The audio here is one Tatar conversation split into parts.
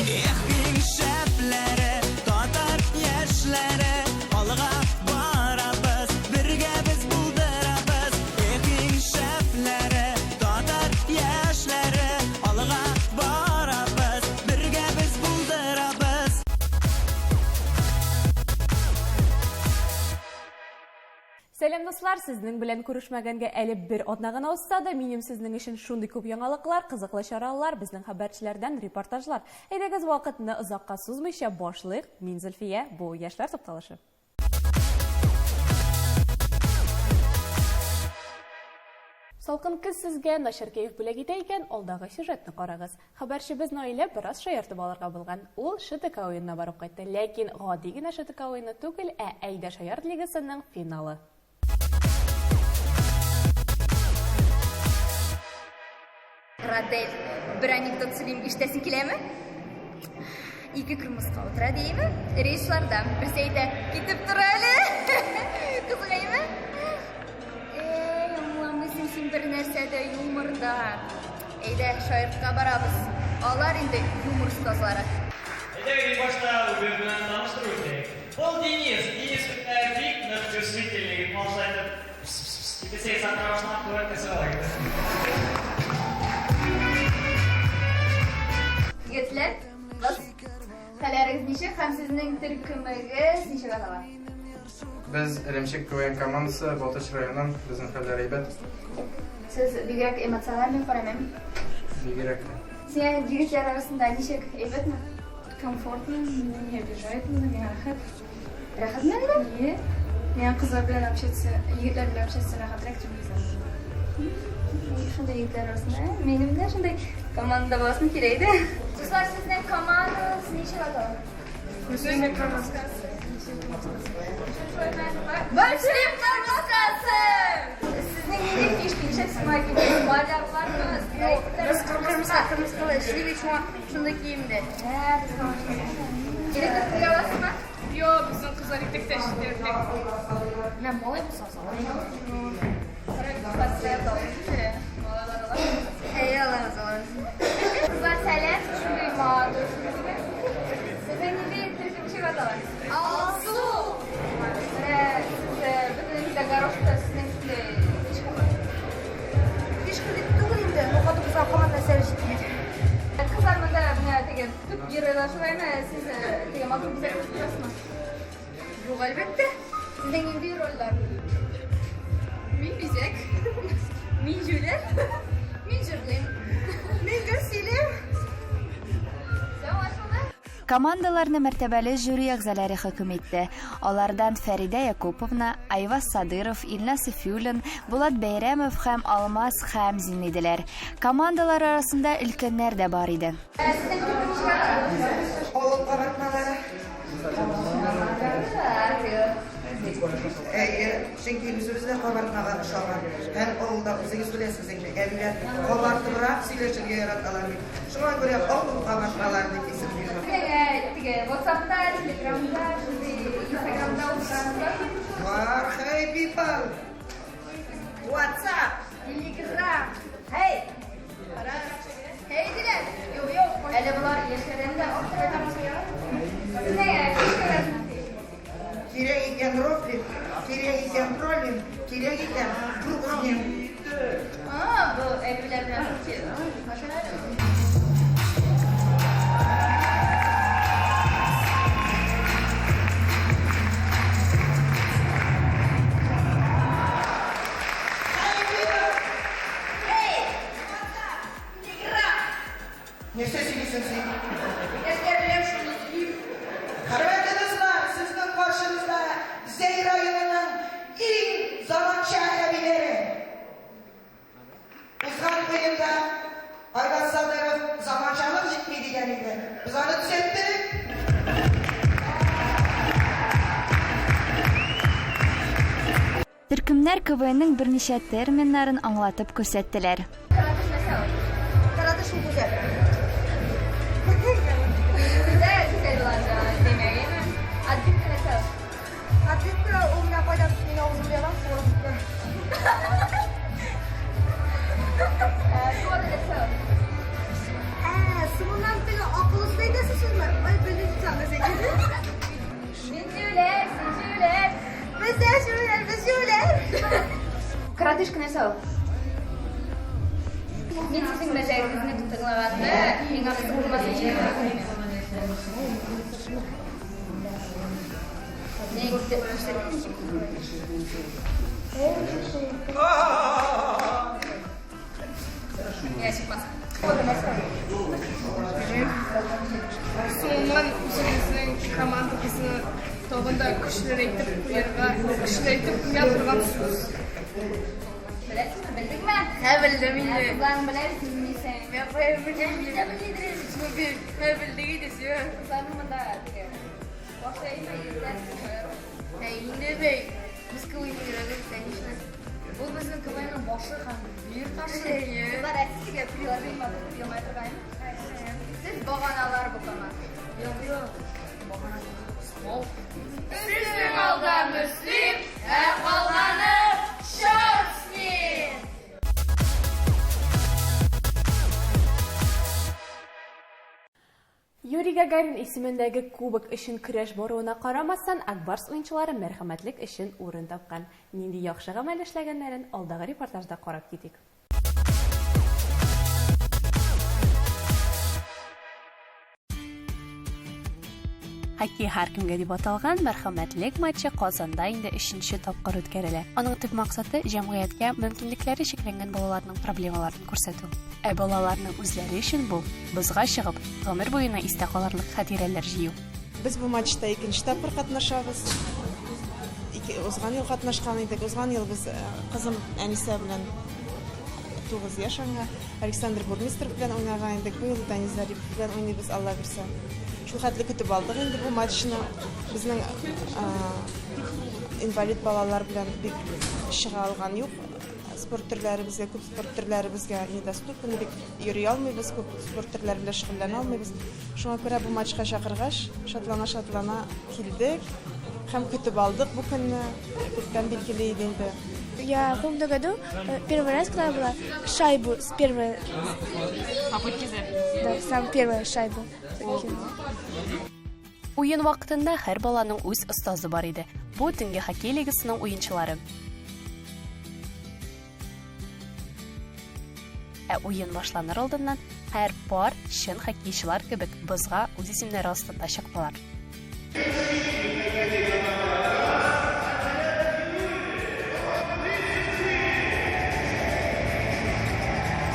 Эх, иң шәпләре, татар яшьләре, алга барабыз, бергә без булдырабыз. Эх, иң шәпләре, татар яшьләре, алга барабыз, бергә без булдырабыз. Сәлам дуслар, сезнең белән күрешмәгәнгә әле бер атна гына узса да, минем сезнең өчен шундый күп яңалыклар, кызыклы чаралар, безнең хәбәрчеләрдән репортажлар. Әйдәгез вакытны озакка сузмыйча башлыйк. Мин Зөлфия, бу Яшьләр тукталышы. Салкын көз сезгә начар кәеф бүләк итә икән, алдагы сюжетны карагыз. Хәбәрчебез Наилә бераз шаяртып алырга булган. Ул ШТК уенына барып кайтты. Ләкин гади генә ШТК уены түгел, ә Әйдә шаярт лигасының финалы. Радель, бер анекдот сөйлим, ишетәсең киләме? Ике кырмыска утыра дияме? Рейсларда. Берсе әйтә, китеп тор әле. Кызык әйме? Эй, аңламыйсың син бер нәрсә дә юморда. Әйдә, шаяртка барабыз. Алар инде юмор остазлары. Әйдәгез, иң башта үзебез белән таныштырып үтәйек. Ул Денис. Денис бездә бик нык чувствительный, малшай итеп, пс-пс-пс дип эсәй сатыра башлаган күрәк тә сорала китә. Егетләр, кыз, хәлләрегез ничек һәм сезнең төркемегез ничек атала? Без Эремчек КВН командасы, Балтач районыннан, безнең хәлләр әйбәт. Сез бигрәк эмоциональный карамыйм. Бигрәк тә. Син егетләр арасында ничек, әйбәтме? Комфортно, меня не обижают, миңа рәхәт. Рәхәтме әллә? Ие. Миңа кызлар белән общаться, егетләр белән общаться рәхәтрәк дип уйлыйм. Шундый егетләр арасында минем дә шундый команда буласым килә иде. Дуслар, сезнең командагыз ничек атала? Мөслим кырмыскасы. Мөслим кырмыскасы! Сезнең нинди фишка, нишләп сез моңа килдегез? Малярлармы? Без кырмыска, кырмыскалы эшлибез, шуңа шундый киемдә. Электр кия аласызмы? Юк, безнең кызлар итектә җитәрлек. Менә малай булса салай. Әйе, алабыз, алабыз. Кызлар, сәлам, шундый матур. Сезнең нинди төркем ничек атала? Алсу! Менә сез бөтенегез дә горошта сезнең шундый фишкамы? Фишка дип түгел инде, но хатын-кызга һаман нәрсәләр җитми. Кызлар монда менә теге төп геройлар шулаймы? Сез теге матур бизәкләп торасызмы? Юк, әлбәттә. Сезнең нинди рольләр? Мин бизәк. Мин җүләр. Мин җырлыйм. Мин гел сөйлим. Все аңлашылды? Командаларны мәртәбәле жюри әгъзалары хөкем итте. Алардан Фәридә Якуповна, Айваз Садыров, Илназ Сафиуллин, Булат Бәйрәмов һәм Алмаз Хәмзин иделәр. Командалар арасында өлкәннәр дә бар иде. Сезнең төркем ничек атала? Авыл кабартмалары. Әйе, чөнки үзебез дә кабартмага ошаган. Һәм авылда үзегез беләсез инде, әбиләр кабартыбрак сөйләшергә яраталар бит. Шуңа күрә авыл кабартмалары дип исем бирдем. Сезнең теге WhatsAppта, Telegramда, шундый Instagramда утырасыз бармы? Бар, hey people! WhatsApp! Telegram! Hey! Hey диләр! Юк, юк. Әле болар яшьләрдән дә арттыралар. Сезнең фишкалар Кирәк икән рофлим, кирәк икән троллим, кирәк икән друг с ним. А, бу әбиләр белән машина. Hey people! Hey! WhatsApp! Telegram! Нәрсә сөйлисең син? Яшьләр белән шуны сөйлим. Хөрмәтле дуслар, сезнең каршыгызда Зәй районының иң заманча әбиләре. Узган уенда Айваз Садыров заманчалык җитми дигән иде. Без аны төзәттек. Төркемнәр КВНның берничә терминнарын аңлатып күрсәттеләр. Каратыш нәрсә ул? Каратыш ул гүзәл. Бездә гүзәл була димәк, әйеме? Отбивка нәрсә ул? Отбивка ул менә кайдан мин авызымда ябам, суырып китә. Сода нәрсә ул? Ә, соңыннан теге акыллысы әйтәсез. Соңыннан үзебезнең командабызны тагын да көчлерәйтеп куярга, көчлерәйтеп куя торган сүз. Беләсеңме, белдеңме? Ә, белдем инде. Кызларың белә бит, белмисең. Мин белдем. Ә, белдек инде, все. Кызларның монда теге башлаймы, егетләр? Ә инде бей. Без КВН өйрәнәбез, конечно. Ул безнең КВНның башы һәм бөер ташы. Әйе. Кызлар, ә сез теге приложение матур елмая торган. Сез баганалар бу команда. Юк, юк. Багана түгел. Безнең алда Мөслим, ә калганы черт с ним! Юрий Гагарин исемендәге кубок өчен көрәш баруына карамастан, Ак Барс уенчылары мәрхәмәтлек өчен урын тапкан. Нинди яхшы гамәл эшләгәннәрен алдагы репортажда карап китик. Хоккей һәркемгә дип аталган мәрхәмәтлек матчы Казанда инде өченче тапкыр үткәрелә. Аның төп максаты җәмгыятькә мөмкинлекләре чикләнгән балаларның проблемаларын күрсәтү. Ә балаларның үзләре өчен бу бозга чыгып, гомер буена истә калырлык хатирәләр җыю. Без бу матчта икенче тапкыр катнашабыз. Ике, узган ел катнашкан идек. Узган ел без кызым Әнисә белән 9 яшь аңа, Александр Бурмистров белән уйнаган идек. Бу юлы Данис Зарипов белән уйныйбыз, Алла бирсә. Шул хәтле көтеп алдык инде бу матчны. Безнең инвалид балалар белән бик чыга алган юк. Спорт төрләре безгә, күп спорт төрләре безгә недоступен, бик йөри алмыйбыз, күп спорт төрләре белән шөгыльләнә алмыйбыз. Шуңа күрә бу матчка чакыргач, шатлана-шатлана килдек һәм көтеп алдык бу көнне. Күптән билгеле иде инде. Я в том году первый раз, когда была, шайбу с первой... Попытки забить. Да, сам первая шайбу закинула. Уен вакытында һәр баланың үз остазы бар иде. Бу төнге хоккей лигасының уенчылары. Ә уен башланыр алдыннан һәр пар чын хоккейчылар кебек бозга үз исемнәре астында чыктылар.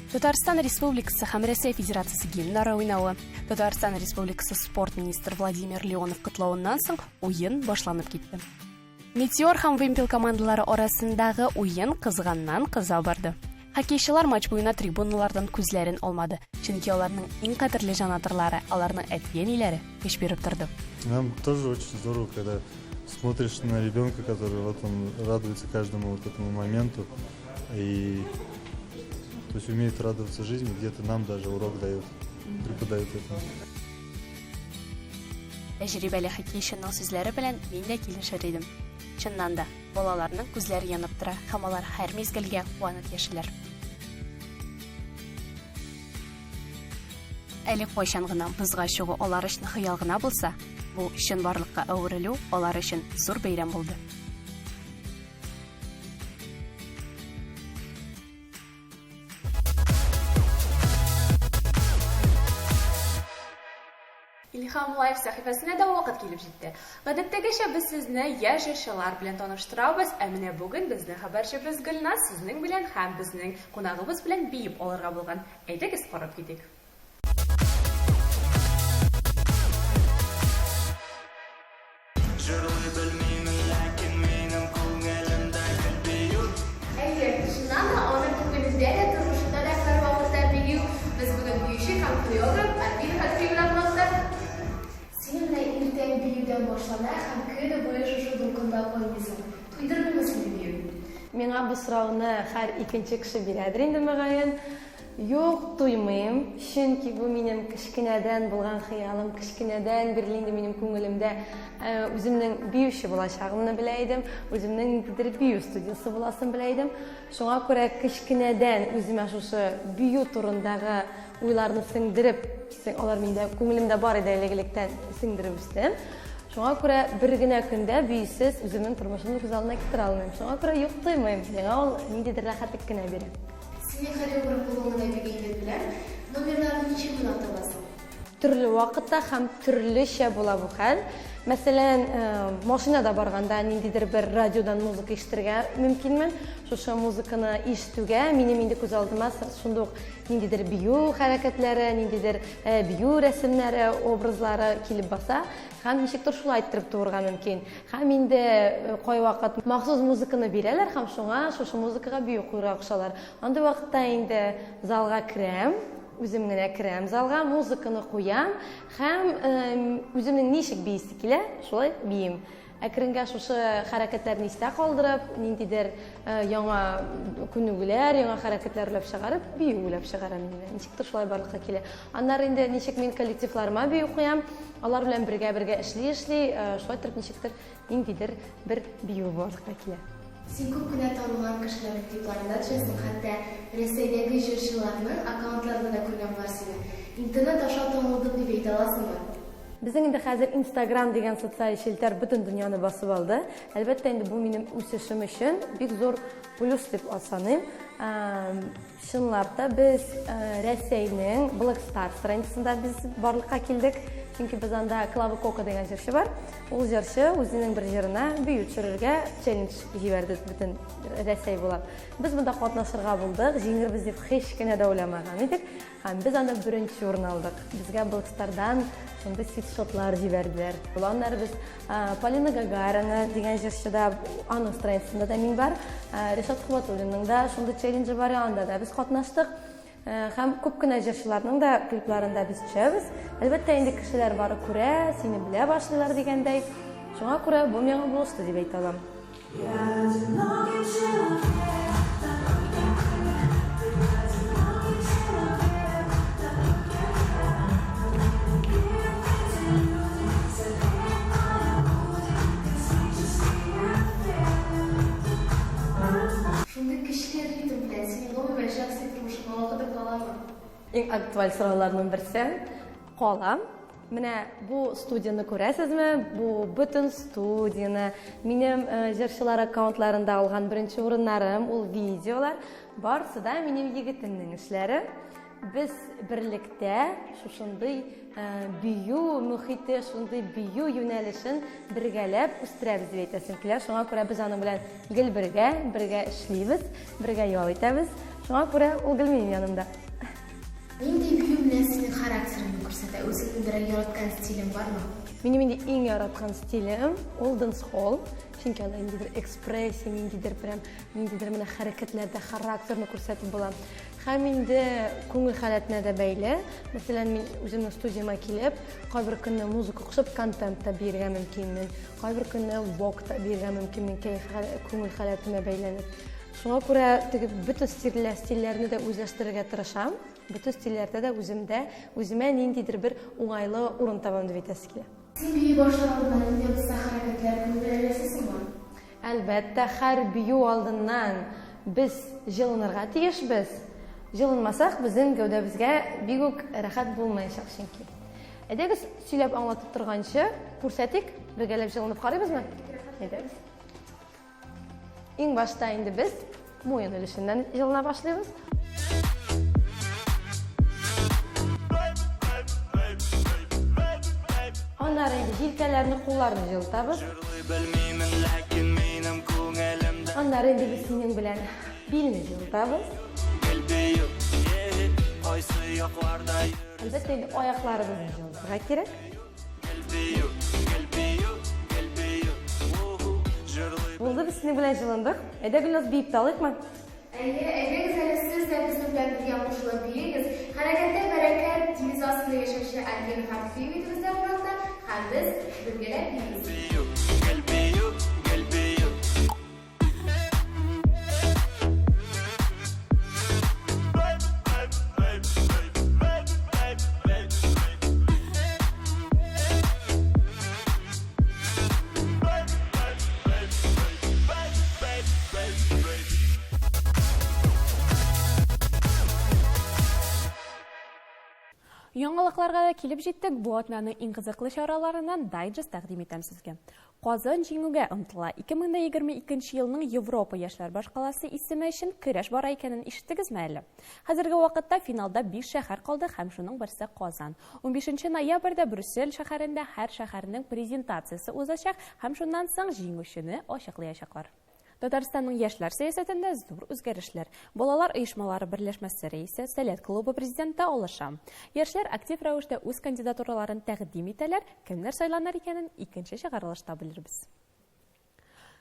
Татарстан Республикасы һәм Рәсәй Федерациясе гимннары уйнавы, Татарстан Республикасы спорт министры Владимир Леонов котлавыннан соң уен башланып китте. Метеор һәм Вымпел командалары арасындагы уен кызганнан кыза барды. Хоккейчылар матч буена трибуналардан күзләрен алмады, чөнки аларның иң кадерле җанатарлары, аларның әти-әниләре көч биреп торды. Нам тоже очень здорово, когда смотришь на ребенка, который вот он радуется каждому вот этому моменту и то есть умеет радоваться жизни, где-то нам даже урок дает, преподает это. Тәҗрибәле хоккейчының сүзләре белән мин дә килешер идем. Чыннан да, балаларның күзләре янып тора һәм алар һәр мизгелгә куанып яшиләр. Әле кайчан гына бозга чыгу алар өчен хыял гына булса, бу чынбарлыкка әверелү алар өчен зур бәйрәм булды. Илһам Лайф сәхифәсенә дә вакыт килеп җитте. Гадәттәгечә без сезне яшь җырчылар белән таныштырабыз, ә менә бүген безнең хәбәрчебез Гөлназ сезнең белән һәм безнең кунагыбыз белән биеп алырга булган. Әйдәгез карап китик. Җырлый белмим, ләкин минем күңелемдә гел бию. Әйе, чыннан да аның күңелендә дә, тормышында да һәрвакытта бию. Без бүген биюче һәм хореограф Альбина Фәтхи белән кунакта. Синең менә иртән биюдән башлана һәм көне буе шушы дулкында кайныйсың. Туйдырмыймы сине бию? Миңа бу сорауны һәр икенче кеше бирәдер инде, мөгаен. Юк, туймыйм, чөнки бу минем кечкенәдән булган хыялым, кечкенәдән бирле инде минем күңелемдә үземнең биюче булачагымны белә идем, үземнең ниндидер бию студиясе буласын белә идем. Шуңа күрә кечкенәдән үземә шушы бию турындагы уйларны сеңдереп, алар миндә күңелемдә бар иде элек-электән сеңдереп үстем. Шуңа күрә бер генә көндә биюсез үземнең тормышымны күз алдына китерә алмыйм. Шуңа күрә юк, туймыйм. Миңа ул ниндидер рәхәтлек кенә бирә. Синең хореограф булуыңны да бик әйбәт беләм. Номерларны ничек уйлап табасың? Төрле вакытта һәм төрлечә була бу хәл. Мәсәлән, машинада барганда ниндидер бер радиодан музыка ишетергә мөмкинмен. Шушы музыканы ишетүгә минем инде күз алдыма шунда ук ниндидер бию хәрәкәтләре, ниндидер бию рәсемнәре, образлары килеп баса һәм ничектер шулай иттереп туырга мөмкин. Һәм инде кайвакыт махсус музыканы бирәләр һәм шуңа шушы музыкага бию куярга кушалар. Андый вакытта инде залга керәм, Үзем генә керәм залга, музыканы куям һәм үземнең ничек биисе килә, шулай биим. Әкренгә шушы хәрәкәтләрне истә калдырып, ниндидер яңа күнегүләр, яңа хәрәкәтләр уйлап чыгарып, бию уйлап чыгарам инде. Ничектер шулай барлыкка килә. Аннары инде ничек мин коллективларыма бию куям, алар белән бергә-бергә эшли-эшли, шулай итеп ничектер Ниндидер бер бию барлыкка килә. Син күп кенә танылган кешеләрнең клипларында төшәсең, хәтта Рәсәйдәге җырчыларның аккаунтларында да күргән бар сине. Интернет аша танылдым дип әйтә аласыңмы? Безнең инде хәзер Инстаграм дигән социаль челтәр бөтен дөньяны басып алды. Әлбәттә инде бу минем үсешем өчен бик зур плюс дип саныйм. Чынлап та без Рәсәйнең Black Star страницасында без барлыкка килдек. Чөнки без анда Клава Кока дигән җырчы бар. Ул җырчы үзенең бер җырына бию төшерергә челлендж җибәрде бөтен Рәсәй буйлап. Без монда катнашырга булдык, җиңербез дип һич кенә дә уйламаган идек. Һәм без анда беренче урын алдык. Безгә Black Starдан шундый свитшотлар җибәрделәр. Аннары без Полина Гагарина дигән җырчы да, аның страницасында да мин бар. Ришат Хубатуллинның да шундый челленджы бар, анда да без катнаштык. Һәм күп кенә җырчыларның да клипларында без төшәбез. Әлбәттә, инде кешеләр бары күрә, сине белә башлыйлар дигәндәй. Шуңа күрә бу миңа булышты дип әйтә алам. Шундый көчле ритм белән синең гомумән шәхси тормышыңа вакытың каламы? Иң актуаль сорауларның берсе. Кала. Менә бу студияне күрәсезме? Бу бөтен студияне, минем җырчылар аккаунтларында алган беренче урыннарым, ул видеолар, барысы да минем егетемнең эшләре. Без берлектә шушындый бию мөхите, шундый бию юнәлешен бергәләп үстерәбез дип әйтәсем килә. Шуңа күрә без аның белән гел бергә, бергә эшлибез, бергә ял итәбез. Шуңа күрә ул гел минем янымда. Нинди бию менә синең характерыңны күрсәтә? Үзеңнең берәр яраткан стилең бармы? Минем инде иң яраткан стилем ул дэнс-холл. Чөнки анда ниндидер экспрессия, ниндидер прям, ниндидер менә хәрәкәтләрдә характерны күрсәтеп була. Һәм инде күңел халәтенә дә бәйле. Мәсәлән, мин үземнең студияма килеп, кайбер көнне музыка кушып контент та бирергә мөмкинмен, кайбер көнне вок та бирергә мөмкинмен, күңел халәтемә бәйләнеп. Шуңа күрә теге бөтен стильләр, стильләрне дә үзләштерергә тырышам. Бөтен стильләрдә дә үземдә, үземә ниндидер бер уңайлы урын табам дип әйтәсе килә. Син бии башлар алдыннан нинди дә булса хәрәкәтләр, күнегүләр ясыйсыңмы? Әлбәттә, һәр бию алдыннан без җылынырга тиешбез. Җылынмасак, безнең гәүдәбезгә бик үк рәхәт булмаячак чөнки. Әйдәгез, сөйләп аңлатып торганчы, күрсәтик, бергәләп җылынып карыйбызмы? Әйдәгез. Иң башта инде без муен өлешеннән җылына башлыйбыз. Аннары инде җилкәләрне, кулларны җылытабыз. Аннары инде без синең белән билне җылытабыз. Әлбәттә инде аякларыбызны җылытырга кирәк. Булды, без синең белән җылындык. Әйдә, Гөлназ, биеп тә алыйкмы? Әйе, әйдәгез әле сез дә безнең белән бергә кушылып биегез. Хәрәкәттә бәрәкәт, диңгез астында яшәүче Альбина Фәтхиева иде бездә кунакта һәм без бергәләп биибез. Яңалык. Яңалыкларга да килеп җиттек. Бу атнаның иң кызыклы чараларыннан дайджест тәкъдим итәм сезгә. Казан җиңүгә омтыла. 2022 елның Европа яшьләр башкаласы исеме өчен көрәш бара икәнен ишеттегезме әле? Хәзерге вакытта финалда 5 шәһәр калды һәм шуның берсе Казан. 15 ноябрьдә Брюссель шәһәрендә һәр шәһәрнең презентациясе узачак һәм шуннан соң җиңүчене ачыклаячаклар. Татарстанның яшьләр сәясәтендә зур үзгәрешләр. Балалар оешмалары берләшмәсе рәисе, Сәләт клубы президенты алыша. Яшьләр актив рәвештә үз кандидатураларын тәкъдим итәләр, кемнәр сайланыр икәнен икенче чыгарылышта белербез.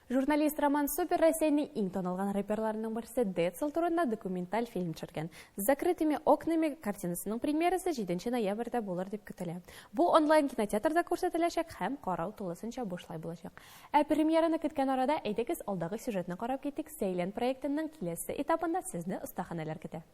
Журналист Роман Супер Рәсәйнең иң танылган рэперларының берсе Децл турында документаль фильм төшергән. С закрытыми окнами картинасының премьерасы 7 ноябрьдә булыр дип көтелә. Бу онлайн кинотеатрда күрсәтеләчәк һәм карау тулысынча бушлай булачак. Ә премьераны көткән арада, әйдәгез, алдагы сюжетны карап китик. Сәйлән проектының киләсе этабында сезне остаханәләр көтә.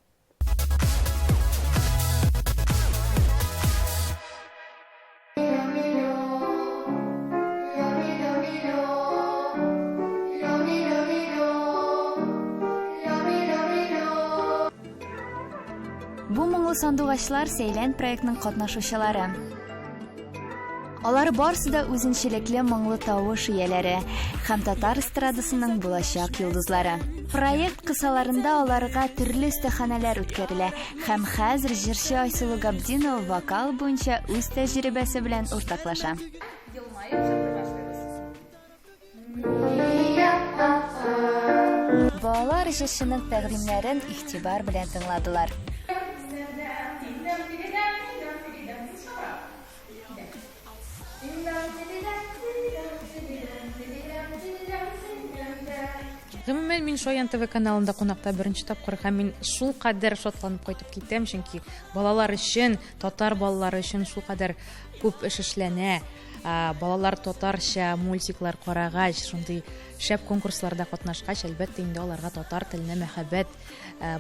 Бу моңлы сандугачлар Сәйлән проектының катнашучылары. Алар барсы да үзенчәлекле моңлы тавыш ияләре һәм татар эстрадасының булачак йолдызлары. Проект кысаларында аларга төрле остаханәләр үткәрелә һәм хәзер җырчы Айсылу Габдинова вокал буенча үз тәҗрибәсе белән уртаклаша. Балалар җырчының тәкъдимнәрен игътибар белән тыңладылар. Гомумән, мин Шаян ТВ каналында кунакта беренче тапкыр һәм мин шулкадәр шатланып кайтып китәм, чөнки балалар өчен, татар балалары өчен шулкадәр күп эш эшләнә. Балалар татарча мультиклар карагач, шундый шәп конкурсларда катнашкач, әлбәттә инде аларга татар теленә мәхәббәт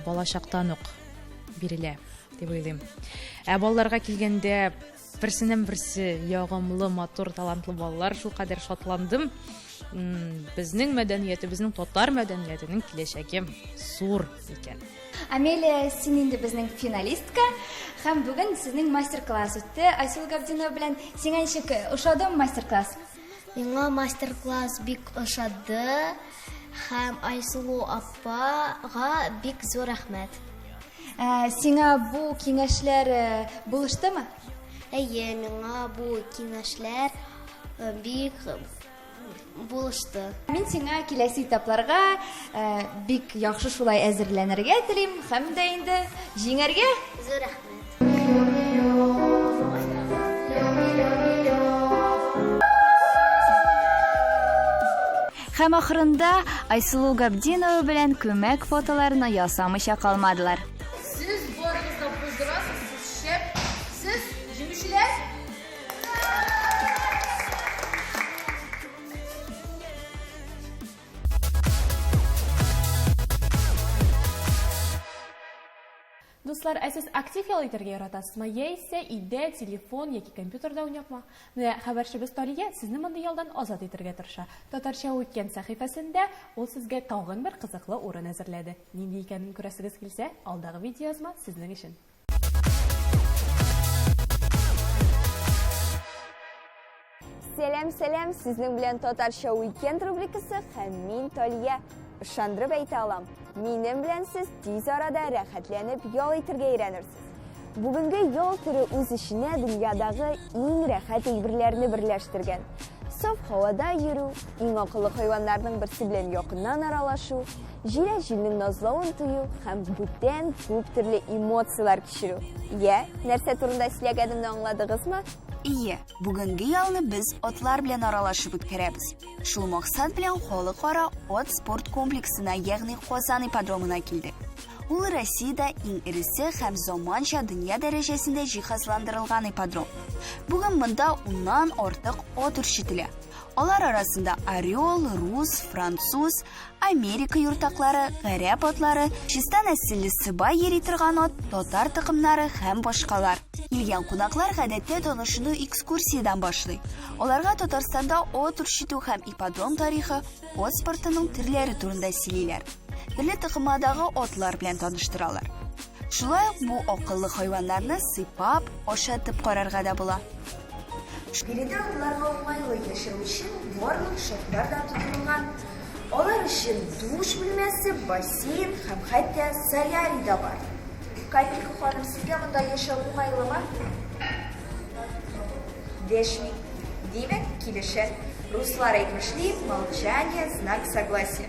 балачактан ук бирелә дип уйлыйм. Ә балаларга килгәндә, берсеннән берсе ягымлы, матур, талантлы балалар, шулкадәр шатландым. Безнең мәдәниятебезнең, татар мәдәниятенең киләчәге зур икән. Амелия, син инде безнең финалистка һәм бүген сезнең мастер-класс үтте Айсылу Габдинова белән. Сиңа ничек ошадымы мастер-класс? Миңа мастер-класс бик ошады һәм Айсылу апага бик зур рәхмәт. Ә, сиңа бу киңәшләр э, булыштымы? Әйе, миңа бу киңәшләр э, бик булышты. Мин сиңа киләсе этапларга э, бик яхшы шулай әзерләнергә телим һәм дә инде җиңәргә. Зур рәхмәт. Һәм ахырында Айсылу Габдинова белән күмәк фотоларны ясамыйча калмадылар. Сез барыгыз да булдырасыз, сез шәп, сез җиңүчеләр! Дуслар, ә сез актив ял итәргә яратасызмы? Яисә өйдә телефон яки компьютерда уйнапмы? Менә хәбәрчебез Талия сезне мондый ялдан азат итәргә тырыша. Татарча Weekend сәхифәсендә ул сезгә тагын бер кызыклы урын әзерләде. Нинди икәнен күрәсегез килсә, алдагы видеоязма сезнең өчен. Сәлам, сәлам, сезнең белән Татарча Weekend рубрикасы һәм мин Талия. Ышандырып әйтә алам, минем белән сез тиз арада рәхәтләнеп ял итәргә өйрәнерсез. Бүгенге ял төре үз эченә дөньядагы иң рәхәт әйберләрне берләштергән. Саф һавада йөрү, иң акыллы хайваннарның берсе белән якыннан аралашу, җиләс җилнең назлавын тою һәм бүтән күп төрле эмоцияләр кичерү. Йә, нәрсә турында сөйләгәнемне аңладыгызмы? Ие, бүгенге ялны без атлар белән аралашып үткәрәбез. Шул максат белән халыкара ат спорт комплексына, ягъни Казан ипподромына килдек. Ул Россиядә иң эресе һәм заманча дөнья дәрәҗәсендә җиһазландырылган ипподром. Бүген монда уннан артык ат үрчетелә. Алар арасында орел, рус, француз, Америка юртаклары, гарәп атлары, чиста нәселле сыбай йөри торган ат, татар токымнары һәм башкалар. Килгән кунаклар гадәттә танышуны экскурсиядән башлый. Аларга Татарстанда ат үрчетү һәм ипподром тарихы, ат спортының төрләре турында сөйлиләр. Төрле токымадагы атлар белән таныштыралар. Шулай ук бу акыллы хайваннарны сыйпап, ашатып карарга да була. Биредә атларга уңайлы яшәү өчен барлык шартлар да тудырылган. Алар өчен душ бүлмәсе, бассейн һәм хәтта солярий да бар. Камилка ханым, сезгә монда яшәү уңайлымы? Дәшми. Димәк, килешә. Руслар әйтмешли, молчание, знак согласия.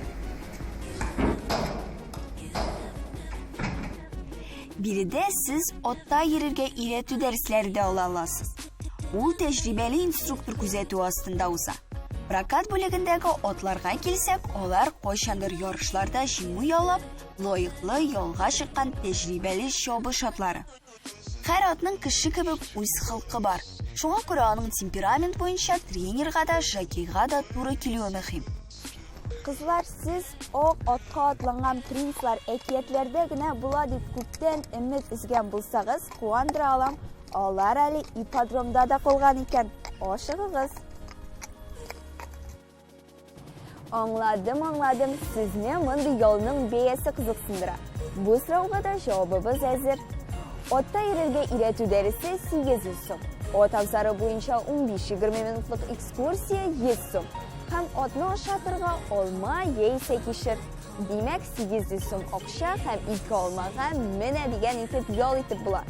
Биредә сез атта йөрергә өйрәтү дәресләре дә ала аласыз. Ул тәҗрибәле инструктор күзәтүе астында уза. Прокат бүлегендәге атларга килсәк, алар кайчандыр ярышларда җиңү яулап, лаеклы ялга чыккан тәҗрибәле чабыш атлары. Һәр атның кеше кебек үз холкы бар. Шуңа күрә аның темперамент буенча тренерга да, жокейга да туры килүе мөһим. Кызлар, сез ак атка атланган принцлар әкиятләрдә генә була дип күптән өмет өзгән булсагыз, куандыра алам, алар әле ипподромда да калган икән. Ашыгыгыз! Аңладым, аңладым, сезне мондый ялның бәясе кызыксындыра. Бу сорауга да җавабыбыз әзер. Атта йөрергә өйрәтү дәресе 800 сум. Ат абзары буенча 15-20 минутлык экскурсия 100 сум. Һәм атны ашатырга алма яисә кишер. Димәк, 800 сум акча һәм ике алмага менә дигән итеп ял итеп була.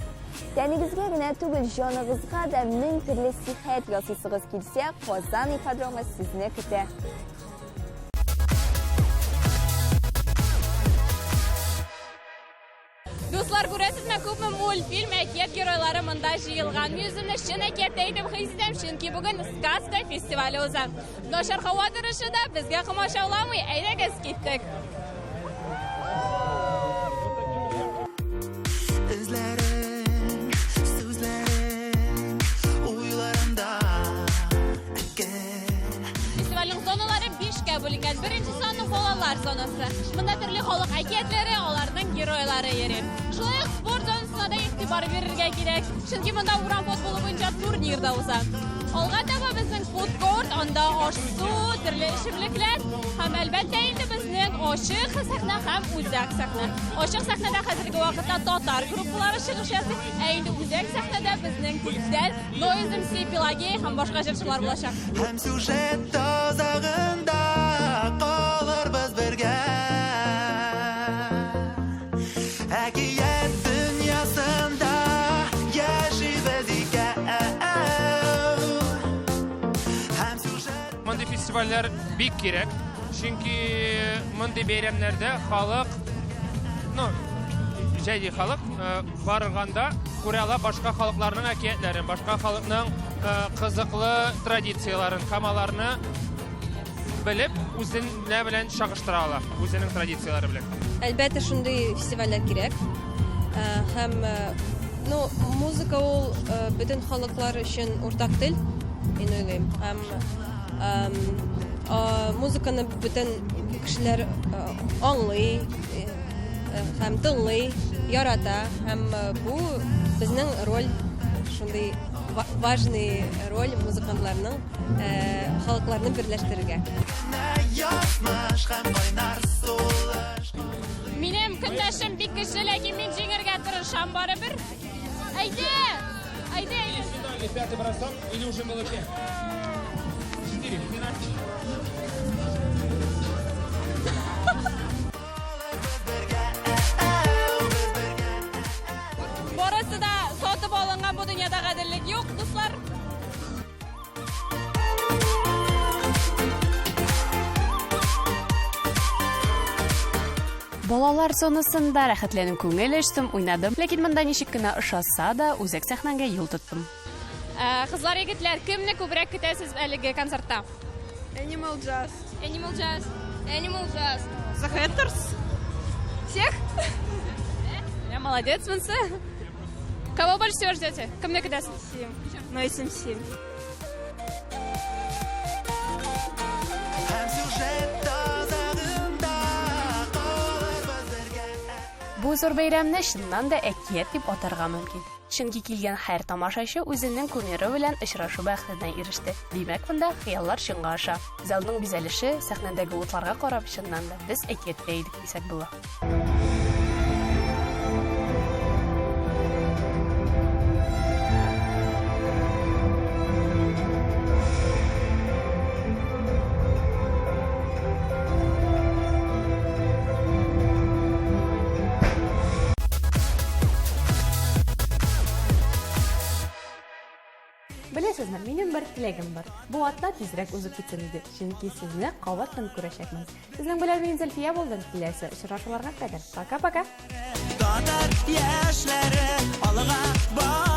Тәнегезгә генә түгел, җаныгызга да мең төрле сихәт ясыйсыгыз килсә, Казан ипподромы сезне көтә. Дуслар, күрәсезме, күпме мультфильм, әкият геройлары монда җыелган. Мин үземне чын әкияттә итеп хис итәм, чөнки бүген сказка фестивале уза. Начар һава торышы да безгә комачауламый. Әйдәгез, киттек. Эзләрең, сүзләрең, уйларымда Фестивальнең зоналары бишкә бүленгән. Беренче зона балалар зонасы. Монда төрле халык әкиятләре, аларның геройлары йөри. Шулай ук спорт зонасына да игътибар бирергә кирәк. Чөнки монда урам футболы буенча турнир да уза. Алга таба безнең фудкорт, анда аш-су, төрле эчемлекләр һәм әлбәттә инде безнең ачык сәхнә һәм үзәк сәхнә. Ачык сәхнәдә хәзерге вакытта татар группалары чыгыш ясый, ә инде үзәк сәхнәдә безнең тиздән Noize MC, Пелагея һәм башка җырчылар булачак. Һәм сюжет азагында калырбыз бергә. Әкият дөньясында яшибез икәү. Һәм сюжет Мондый фестивальләр бик кирәк, чөнки мондый бәйрәмнәрдә халык, ну, җәйди халык э, барганда күрә ала башка халыкларның әкиятләрен, башка халыкның э, кызыклы традицияләрен һәм аларны белеп, үзенә белән чагыштыра ала, үзенең традицияләре белән. Әлбәттә, шундый фестивальләр кирәк. Э, һәм э, ну, музыка ул э, бөтен халыклар өчен уртак тел, мин уйлыйм. Һәм музыканы бөтен кешеләр аңлый һәм тыңлый, ярата. Һәм бу безнең роль, шундый важный роль музыкантларның халыкларны берләштерергә. Язмыш һәм кайнар сулыш. Минем көндәшем бик көчле, ләкин мин җиңергә тырышам барыбер. Әйдә! Әйдә, әйдә! Финальный пятый бросок или уже было пять? Четыре. Финальный. Барысы да сатып алынган бу дөньяда гаделлек юк, дуслар. Балалар зонасында рәхәтләнеп күңел ачтым, уйнадым. Ләкин монда ничек кенә ошаса да, үзәк сәхнәгә юл тоттым. Ә, кызлар, егетләр, кемне күбрәк көтәсез әлеге концертта? Animal Jazz. Animal Jazz. Animal Jazz. The Hatters. Всех? Я молодец, Мунса. Кого больше всего ждете? Кемне көтәсез? Noize MC. Һәм сюжет азагында калырбыз бергә. Бу зур бәйрәмне чыннан да әкият дип атарга мөмкин. Чөнки килгән һәр тамашачы үзенең кумиры белән очрашу бәхетенә иреште. Димәк, монда хыяллар чынга аша. Залның бизәлеше, сәхнәдәге утларга карап, чыннан да без әкияттә идек дисәк була. Беләсезме, минем бер теләгем бар. Бу атна тизрәк узып китсен иде, чөнки сезне кабаттан күрәчәкмен. Сезнең белән мин Зөлфия булдым. Киләсе очрашуларга кадәр. Пока-пока. Татар яшьләре алга бар.